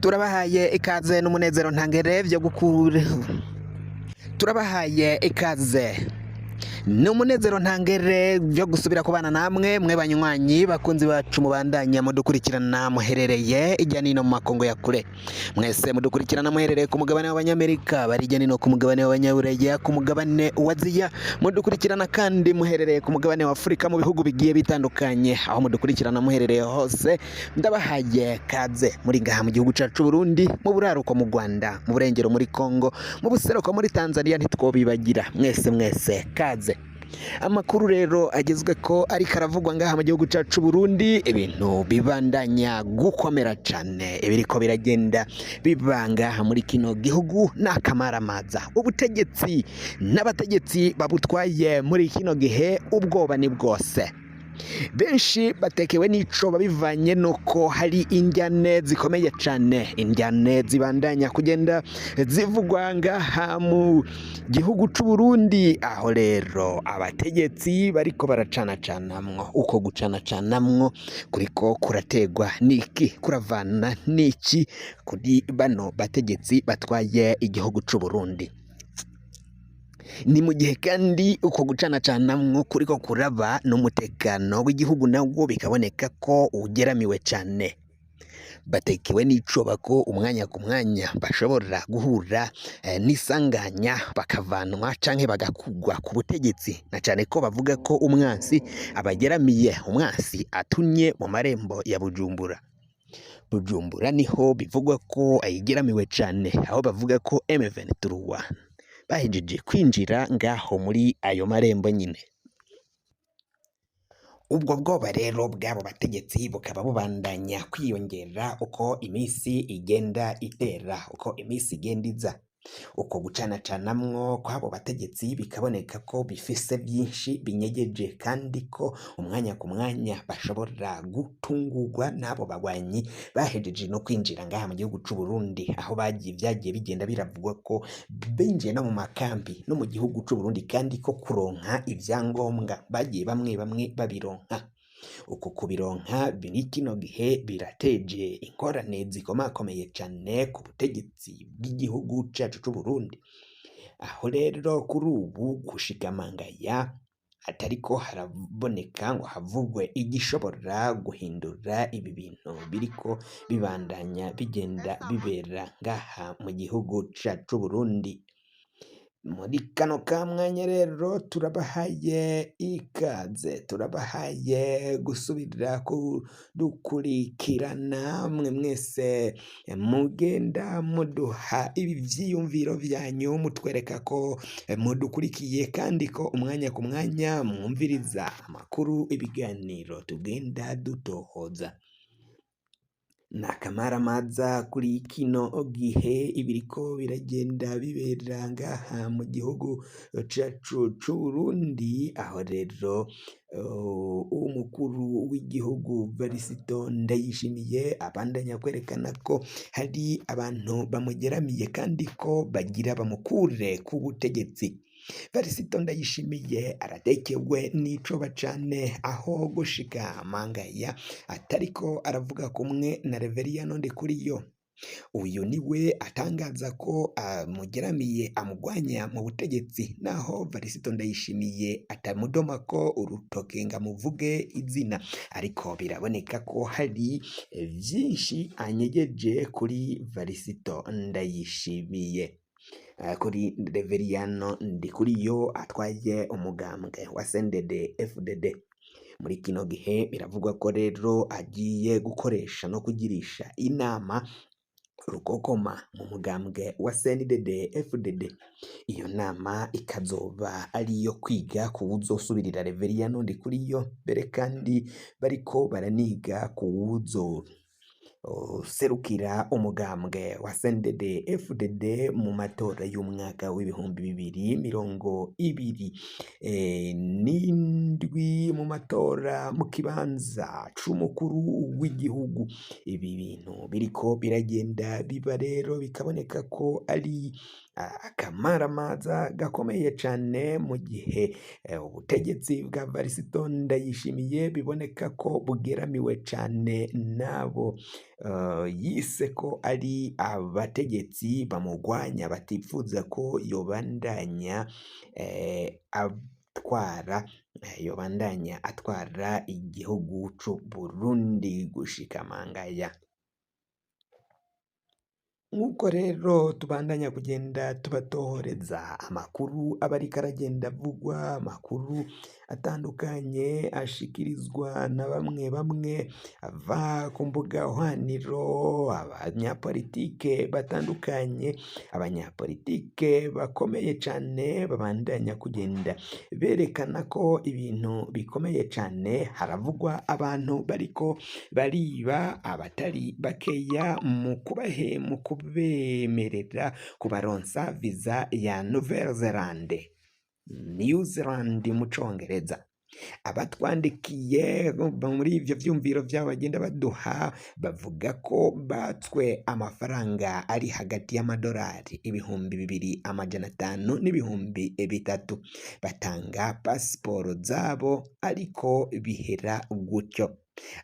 Turabahaye ikaze n'umunezero ntangere vyo gukura. Turabahaye ikaze ni umunezero ntangere byo gusubira kubana namwe, mwe banywanyi bakunzi bacu mubandanya mudukurikirana muherereye ijya nino mu makongo ya kure. Mwese mudukurikirana muherereye ku mugabane w'Abanyamerika, bari ijya nino ku mugabane w'Abanyaburaya, ku mugabane wa Aziya, mudukurikirana kandi muherereye ku mugabane wa Afurika mu bihugu bigiye bitandukanye, aho mudukurikirana muherereye hose, ndabahaye kaze. Muri ngaha mu gihugu cyacu Burundi, mu buraruko mu Rwanda, mu burengero muri Kongo, mu buseruko muri Tanzania, ntitwobibagira. Mwese mwese kaze. Amakuru rero agezwe ko ariko aravugwa ngaha mu gihugu cyacu Burundi, ibintu bibandanya gukomera cane. Ibiriko biragenda biba ngaha muri kino gihugu n'akamaramaza. Ubutegetsi n'abategetsi babutwaye muri kino gihe, ubwoba ni bwose. Benshi batekewe n'ico babivanye nuko hari indyane zikomeye cane, indyane zibandanya kugenda zivugwa ngaha mu gihugu c'u Burundi, aho rero abategetsi bariko baracanacanamwo. Uko gucanacanamwo kuriko kurategwa niki? Kuravana niki kuri bano bategetsi batwaye igihugu c'u Burundi? Ni mu gihe kandi uko gucanacanamwo kuriko kuraba, n'umutekano w'igihugu nawo bikaboneka ko ugeramiwe cane. Batekewe n'icoba ko umwanya ku mwanya bashobora guhura n'isanganya, bakavanwa canke bagakugwa ku butegetsi, na cane ko bavuga ko umwansi abageramiye, umwansi atunye mu marembo ya Bujumbura. Bujumbura niho bivugwa ko ayigeramiwe cane, aho bavuga ko M23 bahejeje kwinjira ngaho muri ayo marembo nyine. Ubwo bwoba rero bw'abo bategetsi bukaba bubandanya kwiyongera uko iminsi igenda itera, uko iminsi igenda iza. Uko gucanacanamwo kw'abo bategetsi bikaboneka ko bifise byinshi binyegeje, kandi ko umwanya ku mwanya bashobora gutungurwa n'abo bagwanyi bahejeje no kwinjira ngaha mu gihugu c'u Burundi, aho bagiye vyagiye bigenda biravugwa ko binjiye no mu makambi no mu gihugu c'u Burundi, kandi ko kuronka ivyangombwa bagiye bamwe bamwe babironka. Uku kubironka biri kino gihe birateje ingorane zikomakomeye cane ku butegetsi bw'igihugu cacu c'u Burundi, aho rero kuri ubu gushikamangaya atariko haraboneka ngo havugwe igishobora guhindura ibi bintu biriko bibandanya bigenda bibera ngaha mu gihugu cacu c'u Burundi. Muri kano ka mwanya rero turabahaye ikaze, turabahaye gusubira kudukurikirana, mwe mwese mugenda muduha ibi vyiyumviro vyanyu, mutwereka ko mudukurikiye kandi ko umwanya ku mwanya mwumviriza amakuru, ibiganiro tugenda dutohoza. Ni akamaramaza kuri kino gihe ibiriko biragenda bibera ngaha mu gihugu cacu c'u Burundi, aho rero umukuru w'igihugu Varisito Ndayishimiye abandanya kwerekana ko hari abantu bamugeramiye kandi ko bagira bamukure ku butegetsi. Varisito Ndayishimiye aratekewe n'icoba cane, aho gushika mangaya atariko aravuga kumwe na Reveriyano Ndikuriyo. Uyu niwe atangaza ko amugeramiye, amugwanya mu butegetsi, naho Varisito Ndayishimiye atamudomako urutoke ngo amuvuge izina, ariko biraboneka ko hari vyinshi anyegeje kuri Varisito Ndayishimiye, kuri Reveriyano Ndikuriyo atwaye umugambwe wa CNDD FDD. Muri kino gihe biravugwa ko rero agiye gukoresha no kugirisha inama rukokoma mu mugambwe wa CNDD FDD. Iyo nama ikazoba ari iyo kwiga ku wuzosubirira Reveriyano Ndikuriyo, mbere kandi bariko baraniga ku wuzo serukira umugambwe wa CNDD FDD mu matora y'umwaka w'2027, mu matora mu kibanza c'umukuru w'igihugu. Ibi bintu biriko biragenda biba rero bikaboneka ko ari akamaramaza gakomeye cane, mu gihe ubutegetsi bwa Varisito Ndayishimiye biboneka ko bugeramiwe cane n'abo Yise ko ari abategetsi bamugwanya batipfuza ko yobandanya atwara, yobandanya atwara igihugu c'u Burundi gushika mangaya. Nk'uko rero tubandanya kugenda tubatohoreza amakuru aba ariko aragenda avugwa, amakuru atandukanye ashikirizwa na bamwe bamwe ava ku mbuga hwaniro, abanyapolitike batandukanye, abanyapolitike bakomeye cane babandanya kugenda berekana ko ibintu bikomeye cane. Haravugwa abantu bariko bariba abatari bakeya mu kubahe mu kubemerera kubaronsa visa ya Nouvelle-Zelande, New Zealand mu congereza. Abatwandikiye muri ivyo vyumviro vyabo bagenda baduha bavuga ko batswe amafaranga ari hagati y'amadolari 2500 n'ibihumbi 3000, batanga pasiporo zabo ariko bihera gutyo.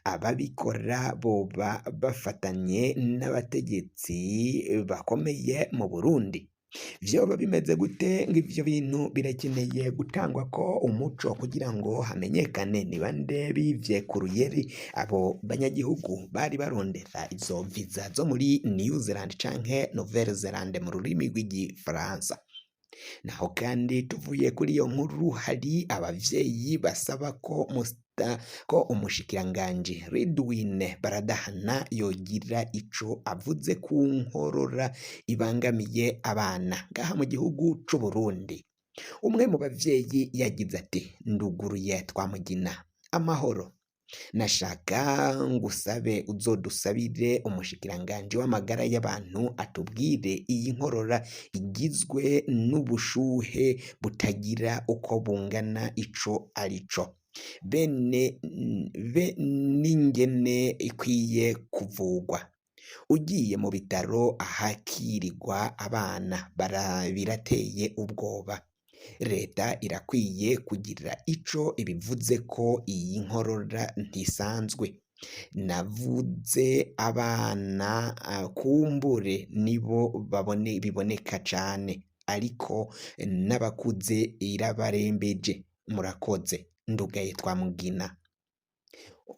Ababikora boba bafatanye n'abategetsi bakomeye mu Burundi. Vyoba bimeze gute ngo ivyo bintu birakeneye gutangwa ko umuco kugira ngo hamenyekane ni bande bivye ku ruyeri abo banyagihugu bari barondera izo viza zo muri New Zealand canke Nouvelle-Zelande mu rurimi rw'igifaransa. Naho kandi tuvuye kuri iyo nkuru, hari abavyeyi basaba ko musta ko umushikiranganji Ridwine Baradahana yogira ico avuze ku nkorora ibangamiye abana ngaha mu gihugu c'u Burundi. Umwe mu bavyeyi yagize ati: "Nduguruye Twamugina amahoro, nashaka ngusabe uzodusabire umushikiranganji w'amagara y'abantu atubwire iyi nkorora igizwe n'ubushuhe butagira uko bungana ico arico, bene be n'ingene ikwiye kuvugwa. Ugiye mu bitaro ahakirirwa abana birateye ubwoba. Leta irakwiye kugira ico ibivuze ko iyi nkorora ntisanzwe. Navuze abana kumbure nibo babone biboneka cane, ariko n'abakuze irabarembeje. Murakoze." Ndugaye Twamugina.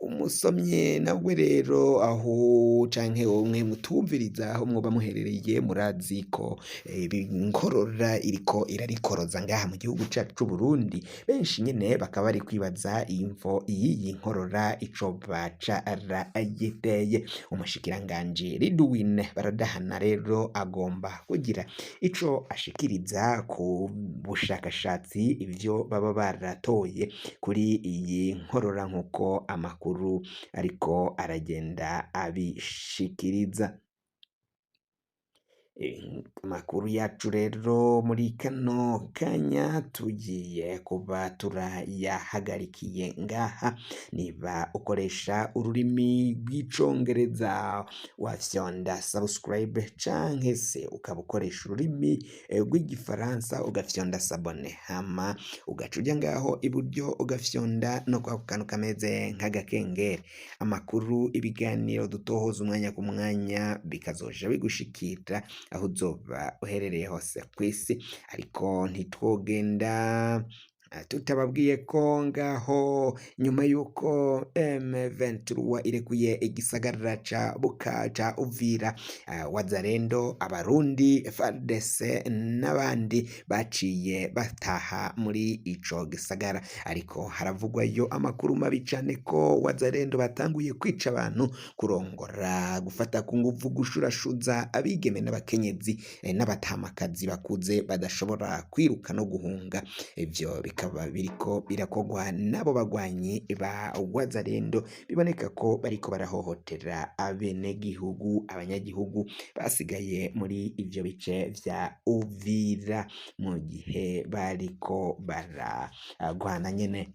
Umusomye nawe rero aho canke umwe mutumviriza aho mwoba muherereye, murazi ko inkorora iriko irarikoroza ngaha mu gihugu cacu c'u Burundi. Benshi nyene bakaba bari kwibaza imvo y'iyi nkorora ico baca arayiteye. Umushikiranganji Ridwine Baradahana rero agomba kugira ico ashikiriza ku bushakashatsi ivyo baba baratoye kuri iyi nkorora, nk'uko amakuru ariko aragenda abishikiriza. Amakuru yacu rero muri kano kanya tugiye kuba turayahagarikiye ngaha. Niba ukoresha ururimi rw'icongereza wafyonda subscribe, canke se ukaba ukoresha ururimi rw'igifaransa ugafyonda s'abonner, hama ugaca uja ngaho iburyo ugafyonda no kwako kantu kameze nk'agakengeri. Amakuru, ibiganiro dutohoza umwanya ku mwanya bikazoja bigushikira aho uzoba uherereye hose kw'isi. Ariko ntitwogenda tutababwiye ko ngaho nyuma y'uko M23 irekuye igisagara ca Buka ca Uvira, Wazalendo, Abarundi, FARDC n'abandi baciye bataha muri ico gisagara, ariko haravugwayo amakuru mabi cane ko Wazalendo batanguye kwica abantu, kurongora, gufata ku nguvu, gushurashuza abigeme n'abakenyezi n'abatamakazi bakuze badashobora kwiruka no guhunga. Ivyo bikaba biriko birakogwa n'abo bagwanyi ba Wazalendo, biboneka ko bariko barahohotera abenegihugu, abanyagihugu basigaye muri ivyo bice vya Uvira mu gihe bariko baragwana nyene.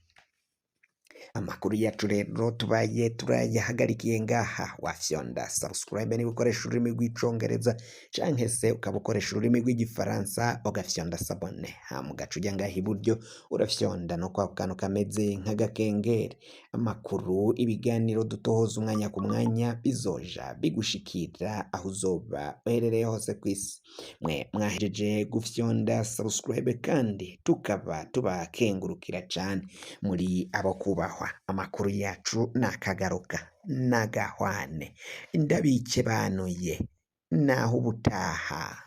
Amakuru yacu rero tubaye turayahagarikiye ngaha. Wafyonda subscribe niba ukoresha ururimi rw'icongereza, canke se ukaba ukoresha ururimi rw'igifaransa ugafyonda s'abonner, hama ugaca uja ngaha iburyo urafyonda no kwa kantu kameze nk'agakengeri. Amakuru, ibiganiro dutohoza umwanya ku mwanya bizoja bigushikira aho uzoba uherereye hose kw'isi. Mwe mwahejeje gufyonda subscribe kandi tukaba tubakengurukira cane, muri abo kubahwa. Amakuru yacu nakagaruka nagahwane, ndabikebanuye naho ubutaha.